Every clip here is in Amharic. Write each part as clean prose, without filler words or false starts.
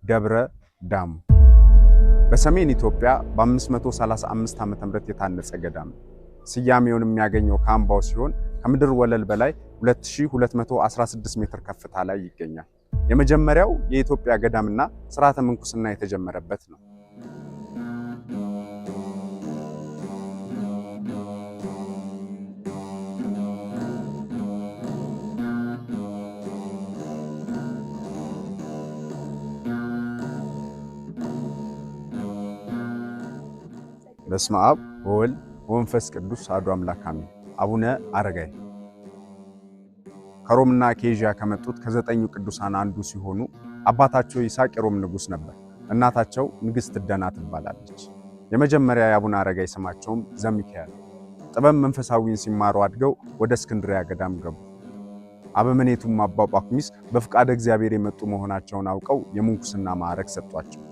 ደብረ ዳሞ በሰሜን ኢትዮጵያ በ535 ዓ.ም የታነጸ ገዳም ነው። ስያሜውን የሚያገኘው ከአምባው ሲሆን ከምድር ወለል በላይ 2216 ሜትር ከፍታ ላይ ይገኛል። የመጀመሪያው የኢትዮጵያ ገዳምና ስርዓተ ምንኩስና የተጀመረበት ነው። በስመ አብ ወወልድ ወመንፈስ ቅዱስ አሐዱ አምላክ አሜን። አቡነ አረጋዊ ከሮምና ከኤዥያ ከመጡት ከዘጠኙ ቅዱሳን አንዱ ሲሆኑ አባታቸው ይስሐቅ የሮም ንጉሥ ነበር። እናታቸው ንግሥት ደና ትባላለች። የመጀመሪያ የአቡነ አረጋዊ ስማቸውም ዘሚካኤል። ጥበብ መንፈሳዊን ሲማሩ አድገው ወደ እስክንድሪያ ገዳም ገቡ። አበምኔቱም አባ ጳኩሚስ በፍቃደ እግዚአብሔር የመጡ መሆናቸውን አውቀው የምንኩስና ማዕረግ ሰጧቸው።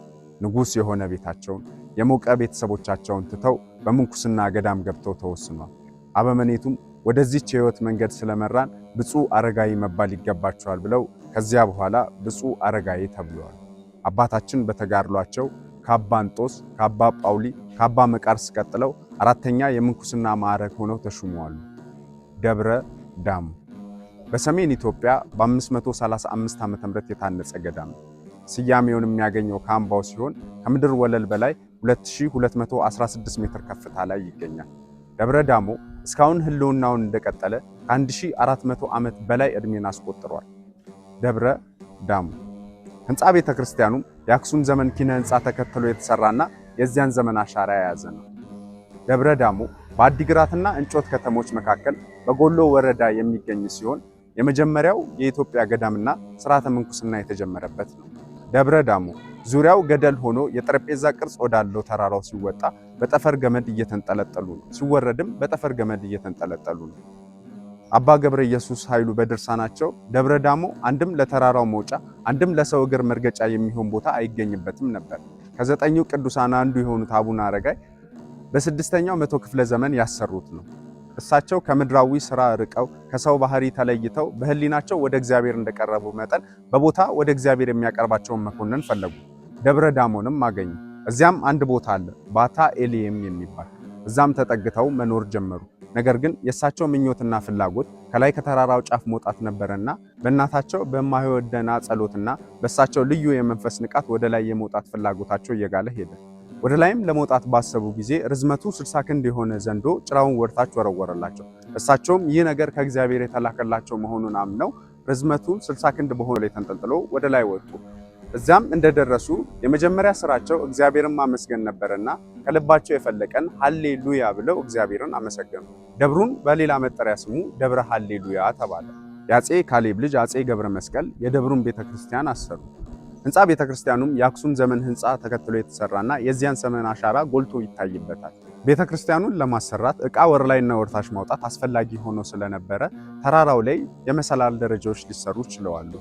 ንጉሥ የሆነ ቤታቸውን የሞቀ ቤተሰቦቻቸውን ትተው በምንኩስና ገዳም ገብተው ተወስኗል። አበመኔቱም ወደዚች የሕይወት መንገድ ስለመራን ብፁዕ አረጋዊ መባል ይገባቸዋል ብለው ከዚያ በኋላ ብፁዕ አረጋዊ ተብለዋል። አባታችን በተጋድሏቸው ከአባ እንጦስ፣ ከአባ ጳውሊ፣ ከአባ መቃርስ ቀጥለው አራተኛ የምንኩስና ማዕረግ ሆነው ተሹመዋል። ደብረ ዳሞ በሰሜን ኢትዮጵያ በ535 ዓ.ም የታነጸ ገዳም ነው። ስያሜውን የሚያገኘው ከአምባው ሲሆን ከምድር ወለል በላይ 2216 ሜትር ከፍታ ላይ ይገኛል። ደብረ ዳሞ እስካሁን ህልውናውን እንደቀጠለ ከ1400 ዓመት በላይ ዕድሜን አስቆጥሯል። ደብረ ዳሞ ህንፃ ቤተ ክርስቲያኑም የአክሱም ዘመን ኪነ ህንፃ ተከትሎ የተሰራና የዚያን ዘመን አሻራ የያዘ ነው። ደብረ ዳሞ በአዲግራትና እንጮት ከተሞች መካከል በጎሎ ወረዳ የሚገኝ ሲሆን የመጀመሪያው የኢትዮጵያ ገዳምና ስርዓተ ምንኩስና የተጀመረበት ነው። ደብረ ዳሞ ዙሪያው ገደል ሆኖ የጠረጴዛ ቅርጽ ወዳለው ተራራው ሲወጣ በጠፈር ገመድ እየተንጠለጠሉ ነው። ሲወረድም በጠፈር ገመድ እየተንጠለጠሉ ነው። አባ ገብረ ኢየሱስ ኃይሉ በድርሳናቸው ደብረ ዳሞ አንድም ለተራራው መውጫ አንድም ለሰው እግር መርገጫ የሚሆን ቦታ አይገኝበትም ነበር። ከዘጠኙ ቅዱሳን አንዱ የሆኑት አቡነ አረጋይ በስድስተኛው መቶ ክፍለ ዘመን ያሰሩት ነው። እሳቸው ከምድራዊ ስራ ርቀው ከሰው ባህሪ ተለይተው በህሊናቸው ወደ እግዚአብሔር እንደቀረቡ መጠን በቦታ ወደ እግዚአብሔር የሚያቀርባቸውን መኮንን ፈለጉ። ደብረ ዳሞንም አገኙ። እዚያም አንድ ቦታ አለ፣ ባታ ኤሊየም የሚባል። እዛም ተጠግተው መኖር ጀመሩ። ነገር ግን የእሳቸው ምኞትና ፍላጎት ከላይ ከተራራው ጫፍ መውጣት ነበረና በእናታቸው በማይወደና ጸሎትና በእሳቸው ልዩ የመንፈስ ንቃት ወደ ላይ የመውጣት ፍላጎታቸው እየጋለ ሄደ። ወደ ላይም ለመውጣት ባሰቡ ጊዜ ርዝመቱ 60 ክንድ የሆነ ዘንዶ ጭራውን ወደታች ወረወረላቸው። እሳቸውም ይህ ነገር ከእግዚአብሔር የተላከላቸው መሆኑን አምነው ርዝመቱ 60 ክንድ በሆነ ላይ ተንጠልጥሎ ወደ ላይ ወጡ። እዚያም እንደደረሱ የመጀመሪያ ስራቸው እግዚአብሔርን ማመስገን ነበርና ከልባቸው የፈለቀን ሃሌሉያ ብለው እግዚአብሔርን አመሰገኑ። ደብሩን በሌላ መጠሪያ ስሙ ደብረ ሃሌሉያ ተባለ። የአፄ ካሌብ ልጅ አፄ ገብረ መስቀል የደብሩን ቤተክርስቲያን አሰሩ። ህንፃ ቤተክርስቲያኑም የአክሱም ዘመን ህንፃ ተከትሎ የተሰራና የዚያን ዘመን አሻራ ጎልቶ ይታይበታል። ቤተክርስቲያኑን ለማሰራት እቃ ወር ላይና ወርታች ማውጣት አስፈላጊ ሆኖ ስለነበረ ተራራው ላይ የመሰላል ደረጃዎች ሊሰሩ ችለዋል።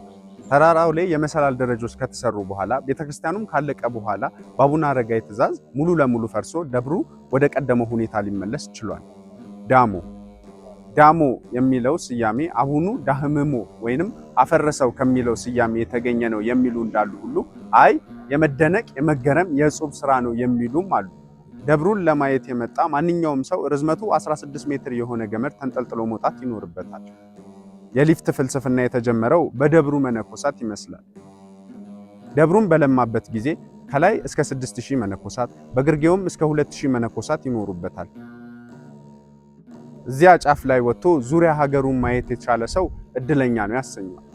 ተራራው ላይ የመሰላል ደረጃዎች ከተሰሩ በኋላ ቤተክርስቲያኑም ካለቀ በኋላ በአቡነ አረጋዊ ትእዛዝ ሙሉ ለሙሉ ፈርሶ ደብሩ ወደ ቀደመው ሁኔታ ሊመለስ ችሏል። ዳሞ ዳሞ የሚለው ስያሜ አቡኑ ዳህምሞ ወይንም አፈረሰው ከሚለው ስያሜ የተገኘ ነው የሚሉ እንዳሉ ሁሉ አይ የመደነቅ የመገረም የእጹብ ስራ ነው የሚሉም አሉ። ደብሩን ለማየት የመጣ ማንኛውም ሰው ርዝመቱ 16 ሜትር የሆነ ገመድ ተንጠልጥሎ መውጣት ይኖርበታል። የሊፍት ፍልስፍና የተጀመረው በደብሩ መነኮሳት ይመስላል። ደብሩን በለማበት ጊዜ ከላይ እስከ 6000 መነኮሳት በግርጌውም እስከ 2000 መነኮሳት ይኖሩበታል። እዚያ ጫፍ ላይ ወጥቶ ዙሪያ ሀገሩን ማየት የቻለ ሰው እድለኛ ነው ያሰኘዋል።